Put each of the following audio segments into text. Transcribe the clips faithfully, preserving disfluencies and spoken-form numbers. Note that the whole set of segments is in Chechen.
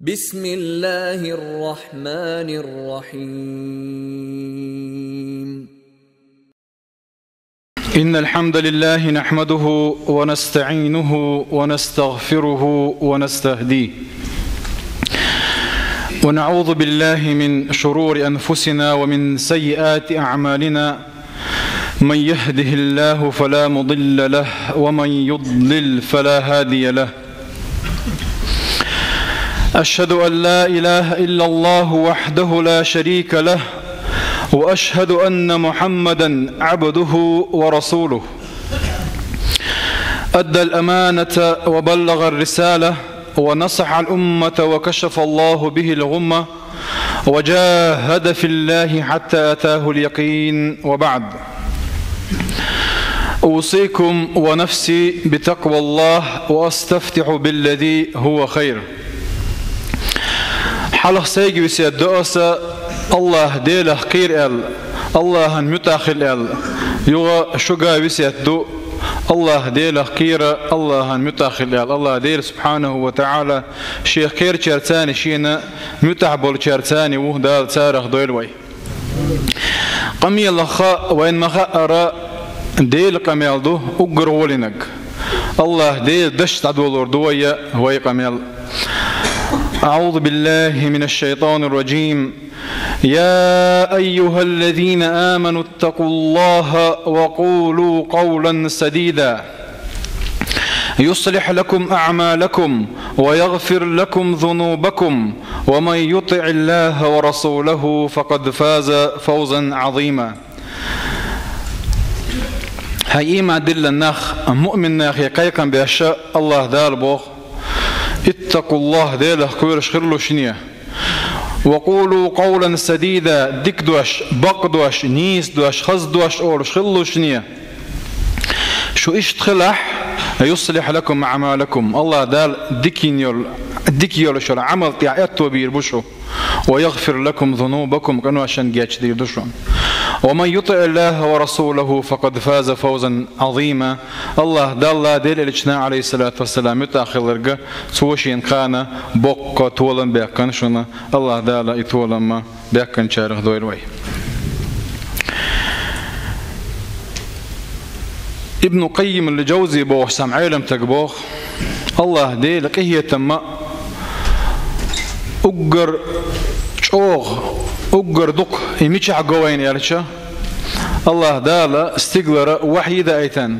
بسم الله الرحمن الرحيم. إن الحمد لله نحمده ونستعينه ونستغفره ونستهديه، ونعوذ بالله من شرور أنفسنا ومن سيئات أعمالنا. من يهده الله فلا مضل له، ومن يضلل فلا هادي له. أشهد أن لا إله إلا الله وحده لا شريك له، وأشهد أن محمدا عبده ورسوله. أدى الأمانة وبلغ الرسالة ونصح الأمة وكشف الله به الغمة وجاهد في الله حتى أتاه اليقين، وبعد. أوصيكم ونفسي بتقوى الله وأستفتح بالذي هو خير. Хьалха сайга весет ду аса, АллахӀ Делах кхера аьлла, АллахӀан муьтӀахь хила аьлла. Юха шуга весет ду, АллахӀ Делах кхера, АллахӀан муьтӀахь хила аьлла. АллахӀ Дела субхьанаху ва таӀала шех кхерачаьрца а, шена муьтӀахь болчаьрца а ву, Дала царах дойла вай. Къамелах вайна ма-хаъара, Делан къамел ду уггар гӀолинаг. АллахӀ Делан дашца дӀадолор ду вай, вай къамел. أعوذ بالله من الشيطان الرجيم. يا أيها الذين آمنوا اتقوا الله وقولوا قولا سديدا. يصلح لكم أعمالكم ويغفر لكم ذنوبكم ومن يطع الله ورسوله فقد فاز فوزا عظيما. ХӀай иман дилла нах, муъмин нахе кхайкхам беш АллахӀ Дала боху: اتقوا الله, Делах кхоьруш хила шуна. وقولوا قولا سديدا, дика дош, бакъ дош, нийса дош, хаза дош олуш хила шуна. Шу иштта хилахь, يصلح لكم أعمالكم, АллахӀ Дала дика йолу, дика йолуш йолу Ӏамал тӀехь аьтто бийр бу шу. ويغفر لكم ذنوبكم, къиношна гечдийр ду шуна. ومن يطع الله ورسوله فقد فاز فوزا عظيما. АллахӀ Далла, Делан Элчанна, Ӏалайхиссалату вассалам, муьтӀахь хилларг, цо шена кхана боккха толам баьккхина шуна. АллахӀ Дала и толам баьккхинчарах дойла вай. Ибн Къаййим ал-Джавзи бохуш цхьа Ӏеламстаг боху: АллахӀ Делан къинхетам уггар чӀогӀа, уггар дукха, и мичахь го вайна аьлча, АллахӀ Дала стигалара вахьйи даийтина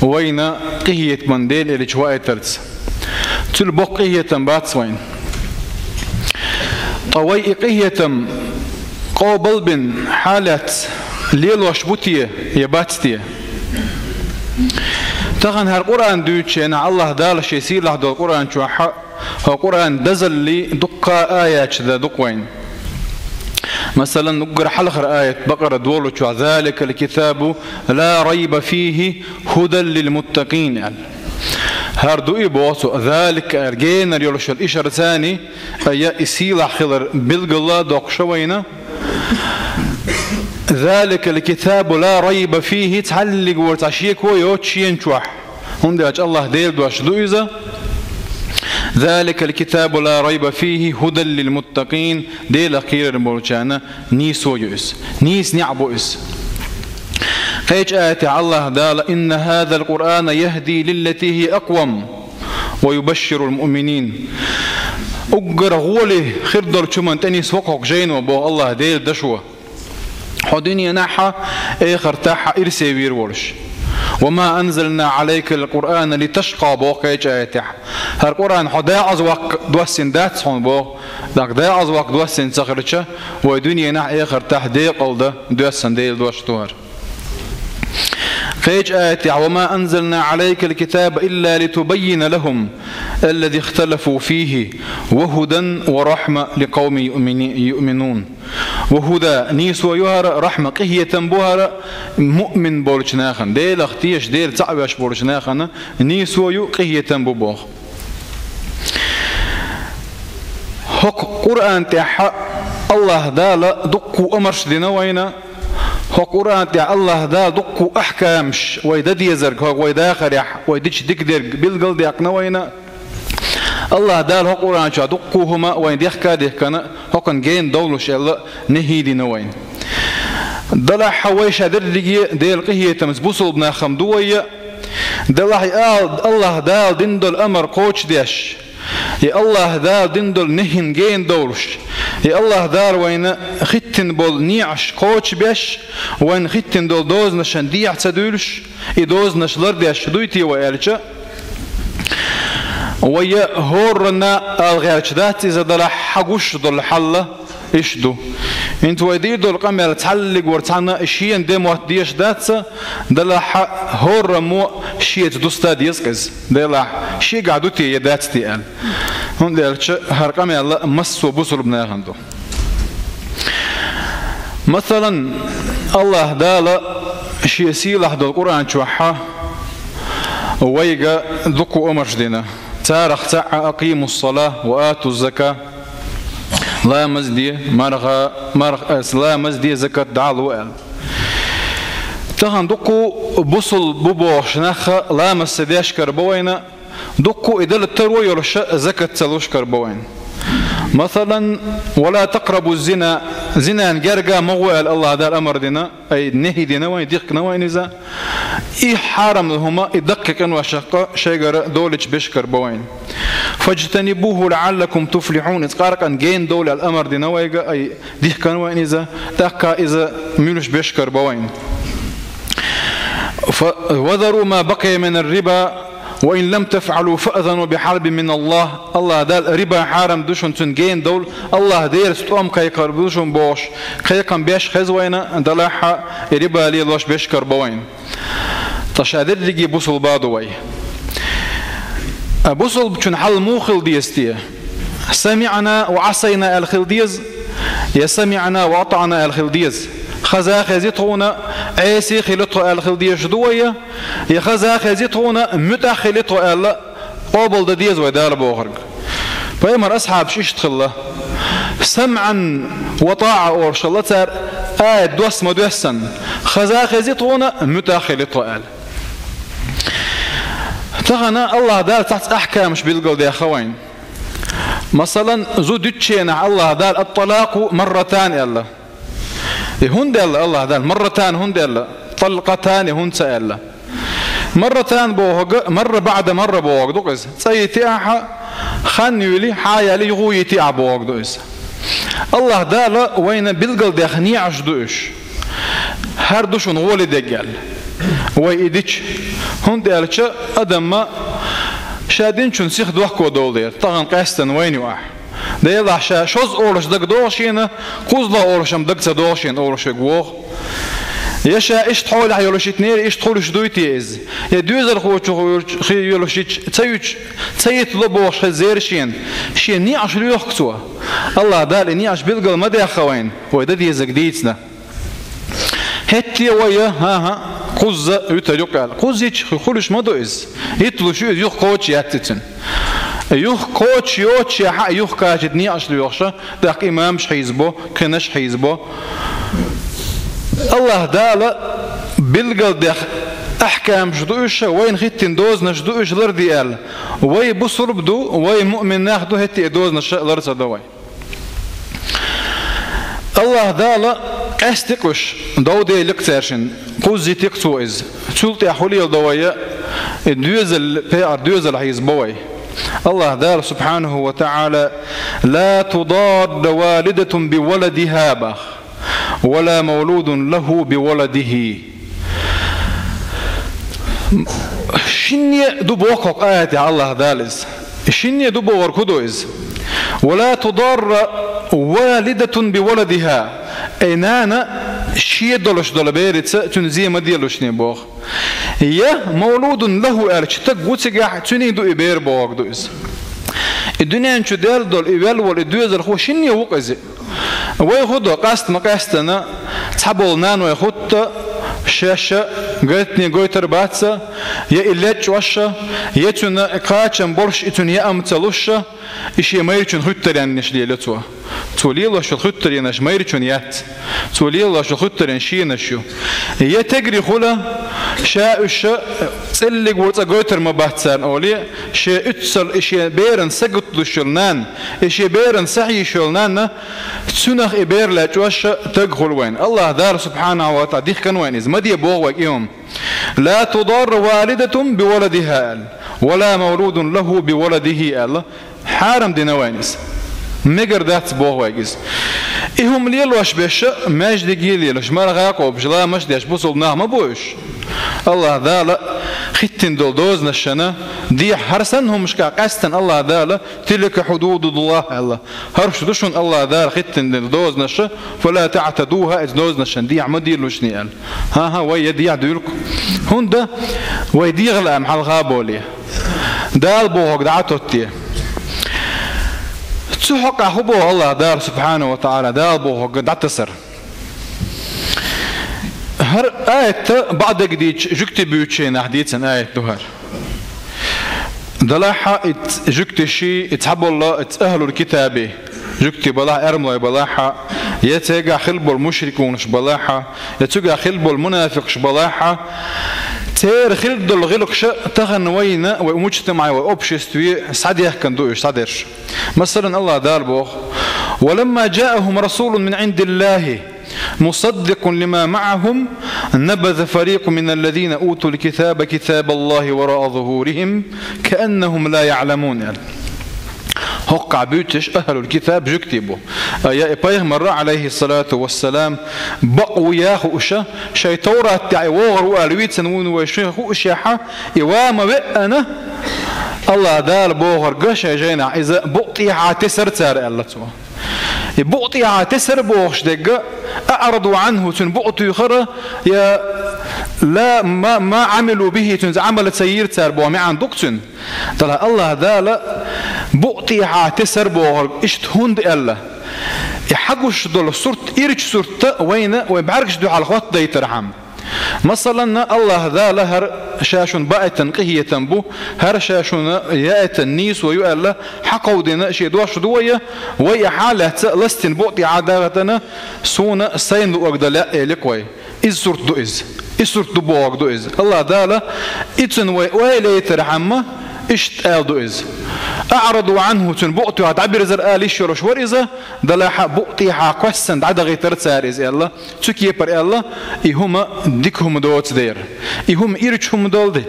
вайна къинхетаман Делан Элча ваийтарца. Цуьнан боккха къинхетам бац вайна. Ткъа вай и къинхетам къобалбина хьалаьцна лелош бу те я бац те? Тахана хӀара Къуръан дуьйцучу хенахь АллахӀ Дала шен сийлахь долу Къуръан чохь, хӀокху Къуръан дазаллин дуккха аяташ дан ду-кх вайна. Масалан, уггар хьалхара аят Бакъара долучохь: «ذلك الكتاب لا ريب فيه هدى للمتقين», аьлла. ХӀара ду и боху цо, «ذلك», аьлла, генара йолуш йолу ишарца, я и сийлахь хилар билгала доккхуш вайна. «ذلك الكتاب لا ريب فيه», цхьаллиг волу цхьа шеко йоцуш шена чохь. ХӀунда аьлча АллахӀ Делан дош ду иза. «ذلك الكتاب لا ريب فيه هدى للمتقين», Делах кхерар болчарна нийсо ю иза. Нийса неӀ бу иза. Кхечу аятехь АллахӀ Дала: «إن هذا القرآن يهدي للتي هي أقوم ويبشر المؤمنين». Уггар гӀоли хир долчу хӀуманна тӀенисво-кх хӀокху жайно, боху АллахӀ Делан дашо. Хьо дуьненахь а, эхартахь а ирсе вийр волуш. «وما أنزلنا عليك القرآن لتشقى», боху кхечу аятехь. ХӀара Къуръан хьо декъаза ваккха доссина дац хьуна, боху. ТӀаккха декъаза ваккха доссина ца хилча, вай дуьненахь а, эхартахь а декъала дан доьссина Делан дош ду хӀара. Кхечу аятехь: «وما أنزلنا عليك الكتاب إلا لتبين لهم الذي اختلفوا فيه وهدى ورحمة لقوم يؤمني-، يؤمنون». Ва хӀуда, нийсо ю хӀара, рахьма, къинхетам бу хӀара, муъмин болчу нахана, Делах тешаш, Дела цхьаъ веш болчу нахана нийсо ю, къинхетам бу боху. ХӀокху Къуръан тӀехь АллахӀ Дала дуккха а амарш дина вайна, хӀокху Къуръан тӀехь АллахӀ Дала дуккха а ахькамаш, вай дан дезарг, хӀокху вай дахарехь, вай дича дика дерг билгал а даьккхина вайна. АллахӀ Дала хӀокху Къуръан чохь дуккха хӀума вайна дехка а дехкана, хӀокхунна гена довлуш аьлла, нехӀи дина вайна. Делахь а вай ша дерриге Делан къинхетамца бусулба нах-м ду вай, делахь а АллахӀ Дала дина долу амар кхочушдеш, и АллахӀ Дала дина долу нехӀина гена довлуш, и АллахӀ Дала вайна хӀиттина болу неӀаш кхочушбеш, вайна хӀиттина долу дозанашна дехьа ца дуьйлуш, и дозанаш лардеш дуй те вай аьлча, вай хӀоранна ала гӀерташ дац иза, делахь а гуш долу хьал иштта ду. ХӀинца вай дийр долу къамел цхьаллиг вара цхьанна шена де мотт дезаш дац, делахь а хӀораммо шеца дуста деза иза, делахь шегахь ду те я дац те аьлла. ХӀунда аьлча хӀара къамел массо а бусулба нахана ду. Масалан, АллахӀ Дала Шен сийлахь долу Къуръан чохь вайга дуккха амарш дина. Царах цхьаъ: «Акъимус-салата ва атуз-заката». Ламаз де, марха, марх-, э, ламаз де, закат дӀа а ло аьлла. Тахана дуккха бусулба бу бохуш нах ламаз ца деш карабо вайна, дуккха и дала таро йолуш закат ца луш карабо вайна. Масалан, «Ва ла такърабуз-зина», зинан герга ма гӀо аьлла АллахӀ Дала амар дина, ай, нехӀи дина вайна, дихкина вайна иза. И хьарам долу хӀума, и даккхий къиношкахь шайгара долуьйтуш беш карабо вайна. «Фажтанибуху лаӀаллакум туфлихьун», иза къаркъана гена довла аьлла амар дина вайга, ай, дихкина вайна иза, тӀаккха иза муьлш беш карабо вайна. «Фа-, ва зару ма бакъия мина р-риба, ва ин лам тафӀалу фаъзану би хьарбин мина Ллахь». АллахӀ Дала риба хьарам ду шуна, цуьнан гена довла, АллахӀ Делаца тӀом кхайкхар ду шуна бохуш, кхайкхам беш хеза вайна, делахь а и риба лелош беш карабо вайна. Ткъа ша дерриге бусулба ду вай. А бусулбачун хьал муха хила деза те? «СамиӀна ва Ӏасайна» аьлла хила деза, я «СамиӀна ва атаӀна» аьлла хила деза? «Хаза хези тхуна, Ӏеси хили тхо» аьлла хила дезаш ду вай, я «Хаза хези тхуна, муьтӀахь хили тхо» аьлла къобалдан деза вай Дала бохург? Пайхамаран асхьабаш иштта хилла. «СамӀан ва тӀаӀа» олуш хилла цара, аят дос ма доьссина, «Хаза хези тхуна, муьтӀахь хили тхо» аьлла. Тахана АллахӀ Дала цхьацца ахькамаш билгалдаьхна вайна. Масалан, зуда дуьтучу хенахь АллахӀ Дала «ат-талакъу марратан» аьлла. И хӀунда аьлла АллахӀ Дала? «Марратан» хӀунда аьлла? «ТӀалкъатан» хӀунда ца аьлла? «Марратан» бохург, «марра баӀда марра» бохург ду иза. ЦӀа йити ахьа, хан юьйли, хьа яьлла, юха йити ахьа бохург ду иза. АллахӀ Дала вайна билгалдаьхна неӀаш ду уьш. ХӀара ду шуна гӀоли дерг аьлла. Вай и дича, хӀунда аьлча адамма ша динчун сиха дохко довла дера, тахана къаьстина вайна ю ахь. Делахь ша шозза олуш дага догӀу шена, кхузлагӀа олуш-м дага ца догӀу шена олуш верг вогӀу. Я ша иштта хьолехь йолуш йитинера, иштта хуьлуш дуй те иза? Я доьзалхочух йолуш йитча, ца юьтуш, ца йитало бохуш хеза зера шена. Шен неӀаш лоьху цо. АллахӀ Дала и неӀаш билгал ма даьхна вайна, вай дан дезарг дийцина. ХӀетте вай, хӀан-хӀа, кхузза витар ю-кх аьлла. Кхузза йитча хуьлуш ма ду иза. Йиталуш ю иза, юха кхочуш яц и цуьнан. Юха кхочуш йоцуш яхьа, юха кхачийта неӀаш лоьхуш, тӀаккха имамаш хьийзабо, кхинаш хьийзабо. АллахӀ Дала билгалдаьхна ахькамаш ду уьш, вайна хӀиттина дозанаш ду уьш ларде аьлла. Вай бусулба ду, вай муъмин нах ду, хӀетте и дозанаш лар ца до вай. АллахӀ Дала къаьсти-кх уьш, дов дели-кх цаьршинна, кхузза йити-кх Цо иза. Цул тӀаьхьа хӀун леладо вай, и доьзал, пхеа доьзал хьийзабо вай. АллахӀ Дала, субхьанаху ва таӀала: «Ла тударра валидатун би валадиха», бах, «ва ла мавлудун лаху би валадихи». Шинне ду боху хӀокху аятехь АллахӀ Дала иза. Шинне ду бохург хӀун ду иза? «Ва ла тударра валидатун би валадиха». Ай нана шен долуш долу бераца цуьнан зе ма делушне боху. Я «мавлудун лаху» аьлча, стаг ву цигахь, цуьнан ду и бер бохург ду иза. И дуьнен чу даьлла долу, и велла волу, и доьзалхо шинне ву-кх иза. Вай хӀун до, къаста ма къаьстина, цхьаболу наной хӀутту, шаьш гайтане гойтур бац, я и лечкъош, я цуьнан кхачам болуш, и цуьнан яа ца луш, и шен майрачун хуьттареннаш лелайо цо. Цо лелош йолу хуьттаренаш майрачун яц. Цо лелош йолу хуьттаренаш шенаш ю. Я тегри хуьлу, Ша уьш цӀеллиг ву цӀа гойтар ма бац царна олий, шен уьццал и шен беран сагатдеш йола нана, и шен беран сахьийш йола нана, цунах и бер лаьчӀош таг хуьлу вайна. АллахӀ Дала субхьанаху ва таӀала дихкина вайна иза. Ма де боху вайга и хӀума. «لا تضار والدة بولدها», аьлла, «ولا مولود له بولده», аьлла. Хьарам дина вайна иза. Мегар дац боху вайга иза. И хӀума лелош беша, маьждиге лелаш, марха кхобуш, ламаш деш, бусулба нах ма бу уьш. АллахӀ Дала хӀиттина долу дозанашна дехьа хӀара санна хӀумашкахь къаьстина АллахӀ Дала «تلك حدود الله», аьлла. ХӀара шу ду шуна АллахӀ Дала хӀиттина долу дозанаш, «فلا تعتدوها», иза дозанашна дехьа ма дуьйлалаш, аьлла. ХӀан-хӀа, вай я дехьа дуьйлу-кх. ХӀунда вай дегӀан лаам хьалха болий. Дала бохург дӀа а тоттий. Цу хьокъехь хӀун боху АллахӀ Дала субхьанаху ва таӀала, Дала бохург дӀатасар? ХӀара аят бакъ дагадеъча жуьгти буьйцучу нах дийцина аят ду хӀара. Делахь а и жуьгтий, и цхьаболу, и ахӀлул китаби жуьгтий балахь, эрмалой балахь, я цигахь хилла болу мушрикунаш балахь, я цигахь хилла болу мунафикъаш балахь, церан хилла долу гӀиллакхаш тахана вайна, вай муджтамаӀе, вай обществе схьадаьхкина ду уьш, схьадерш. Масалан, АллахӀ Дала боху: «ولما جاءهم رسول من عند الله مصدق لما معهم نبذ فريق من الذين أوتوا الكتاب كتاب الله وراء ظهورهم كأنهم لا يعلمون», аьлла. ХӀокхахь буьйцуш ахӀлул китаб жуьгтий бу. Я и пайхамара, Ӏалайхиссалату вассалам, бакъ ву яхуша, шайн Товрат тӀехь и вогӀур ву аьлла вийцина вуйна вай шуьга хуушехь, и ва ма веана, АллахӀ Дала бохург шайн жайнахь иза букъ тӀехьа тесар цара, аьлла цо. И букъ тӀехьа тесар бохуш дерг, «أعرضوا عنه», цуьнан букъ туьйхира, я «لا ما, ما عملوا به», цуьнца Ӏамал ца йийра цара боху маьӀна ду-кх цуьнан. Делахь АллахӀ Дала букъ тӀехьа тесар бохург иштта хӀунда аьлла? И хьагуш долу сурт, ирчу сурт вайна, вайн бӀаьргаш дуьхьал хӀоттадайтархьама. Масалан, АллахӀ Дала хӀара ша шуна баийтина къинхетам бу, хӀара ша шуна яийтина нийсо ю аьлла, хьакховдийна шен дош ду вай, вай и хьалаьцна ластийна букъ тӀехьа дагӀатана, суна сайна луъург дан лаьа элира-кх вай. Иза сурт ду иза. И сурт ду бохург ду иза. АллахӀ Дала и цуьнан вай ойла яйтархьама, иштта аьлла ду иза. «أعرضوا عنه», цуьнан букъ тӀехьа дӀабирзар ала йиш йолуш вара иза, делахь а букъ тӀехьа кхоьссина дӀадахийтар цара иза аьлла. Цу кепара аьлла, и хӀума дика хӀума доцу дера. И хӀума ирча хӀума долу дера.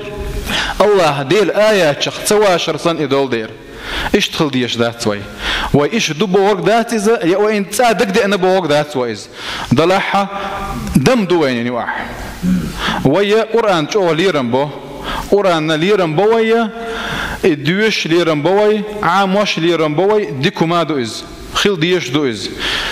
АллахӀ Делан аятех ца вашар санна и долу дера. Иштта хила дезаш дац вай. Вай иштта ду бохург дац иза, я вайна цкъа дагадеана бохург дац вай иза. Делахь а дам ду вайна юкъахь. Вай я Къуръан чӀогӀа лерам бо. Къуръанна лерам бо вай я, и доьшуш лерам бо вай, Ӏамош лерам бо вай, дика хӀума ду иза. Хила дезаш ду иза.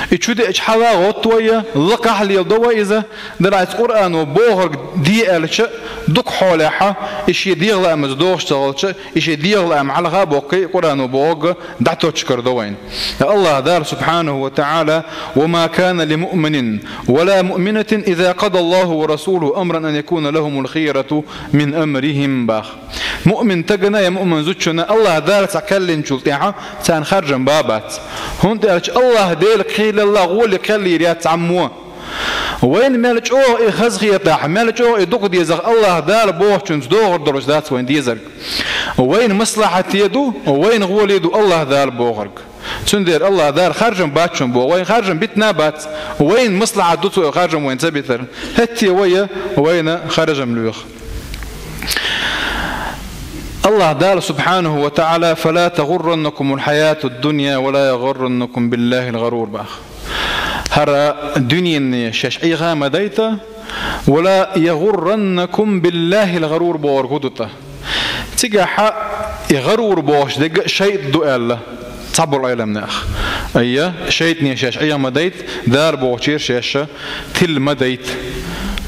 И чу деача хьала гӀотту вай, лакхахь леладо вай иза, делахь иза Къуръано бохург де аьлча, дукха хьолехь, и шен дегӀан лаамца догӀуш ца хилча, и шен дегӀан лаам хьалха а боккхий, Къуръано бохург дӀатоттуш карадо вайна. АллахӀ Дала субхьанаху ва таӀала: «وما كان لمؤمن ولا مؤمنة إذا قضى الله ورسوله أمرا أن يكون لهم الخيرة من أمرهم», бах. Муъмин стагана я муъмин зудчунна АллахӀ Дала цхьа кхел линчул тӀаьхьа царна харжам бан бац. ХӀунда аьлча АллахӀ Делан кхелалла гӀоли кхел йийр яц цхьаммо. Вайна мел чӀогӀа и хазахетахь, мел чӀогӀа и дукха дезахь, АллахӀ Дала бохучунца догӀур долуш дац вайна дезарг. Вайна маслахьате ду, вайна гӀоли ду АллахӀ Дала бохург. Цундела АллахӀ Дала харжам бац шуна боху, вайна харжам битина бац. Вайна маслахьат ду цо харжам вайна ца битар. ХӀетте вай вайна харжам лоьху. АллахӀ Дала субхьанаху ва таӀала: «فلا تغرنكم الحياة الدنيا ولا يغرنكم بالله الغرور», бах. ХӀара дуьненан шаьш Ӏеха ма дайта, «ولا يغرنكم بالله الغرور» бохург хӀун ду тӀаккха? Цигахь и гӀарур бохуш дерг шайтӀа ду аьлла цхьаболу Ӏеламнаха. Айя, шайтӀане шаьш Ӏеха ма дайта, Дала бохучуьра шаьш тила ма дайта.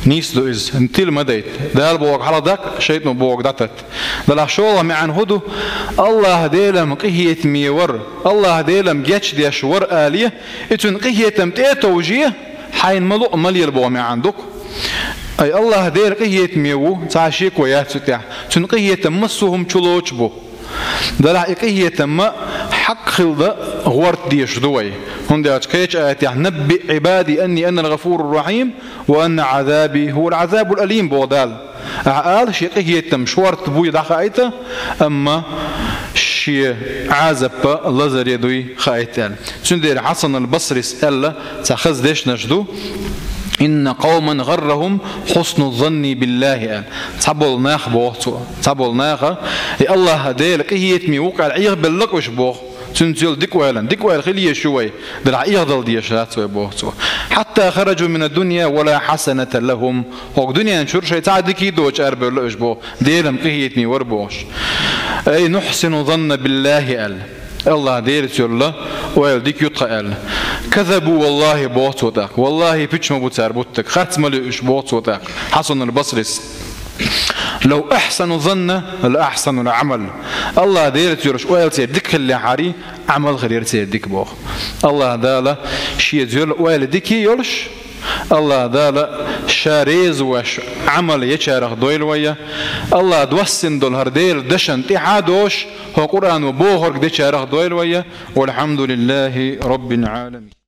Нийса ду иза, тила ма дайта. Дала бохург хьалха даккха, шайтӀано бохург дӀататта. Делахь шолгӀа маьӀна хӀун ду? АллахӀ Делан къинхетаме вар, АллахӀ Делан гечдеш вар алий, и цуьнан къинхетам тӀе а товжий, хьайна ма луъу, ма лела боху маьӀна ду-кх. Ай, АллахӀ Делан къинхетаме ву, цхьа а шеко яц цу тӀехь. Цуьнан къинхетам массо а хӀума чу лоцуш бу. Делахь и къинхетам ма хьакъ хилла гӀорта дезаш ду вай. ХӀунда аьлча кхечу аятехь: «نبئ عبادي أني أنا الغفور الرحيم وأن عذابي هو العذاب الأليم», боху Дала. Ахьа ала, шен къахетам шортта буй дӀахаийта, амма шен Ӏазап лазаре дуй хаийта аьлла. Цундела Хьасан аль-Басрис аьлла цхьа хаза дешнаш ду: «Инна къавман гӀаррахӀум хьусну занни биллахӀи», аьлла. Цхьаболу нах, боху цо, цхьаболу наха и АллахӀ Дела къахетаме ву-кх аьлла Ӏехабелла-кх уьш, боху. Цуьнца йолу дика ойла, дика ойла хила езаш ю вай, делахь Ӏехадала дезаш дац вай, боху цо. «Хьатта хараджу мина дунья ва ла хьасаната лахӀум». ХӀокху дуьнен чуьра шайн цхьа а дика а доцуш арабевлла уьш, боху, Делан къахетаме вара бохуш. «Ай нухьсину занна биллахӀи», аьлла. АллахӀ Делаца йолу ойла дика ю тхан аьлла. «Казабу валлахӀи», боху цо тӀаккха. «ВаллахӀи, пуьчча ма бу цара буттиг, харц ма луьй уьш», боху цо тӀаккха. Хьасан аль-Басрис: «Лав ахьсану занна, ла ахьсану аль-Ӏамал». АллахӀ Делаца йолуш ойла церан дика хиллехьара, Ӏамал хир яра церан дика, боху. АллахӀ Дала шеца йолу ойла дика йолуш, АллахӀ Дала ша реза вош Ӏамал ечарах дойла вай. АллахӀ доссина долу хӀара Делан дашна тӀаьхьа а доцуш, хӀокху Къуръано бохург дечарах дойла вай. ВалхьамдулиллахӀи роббил Ӏаламин.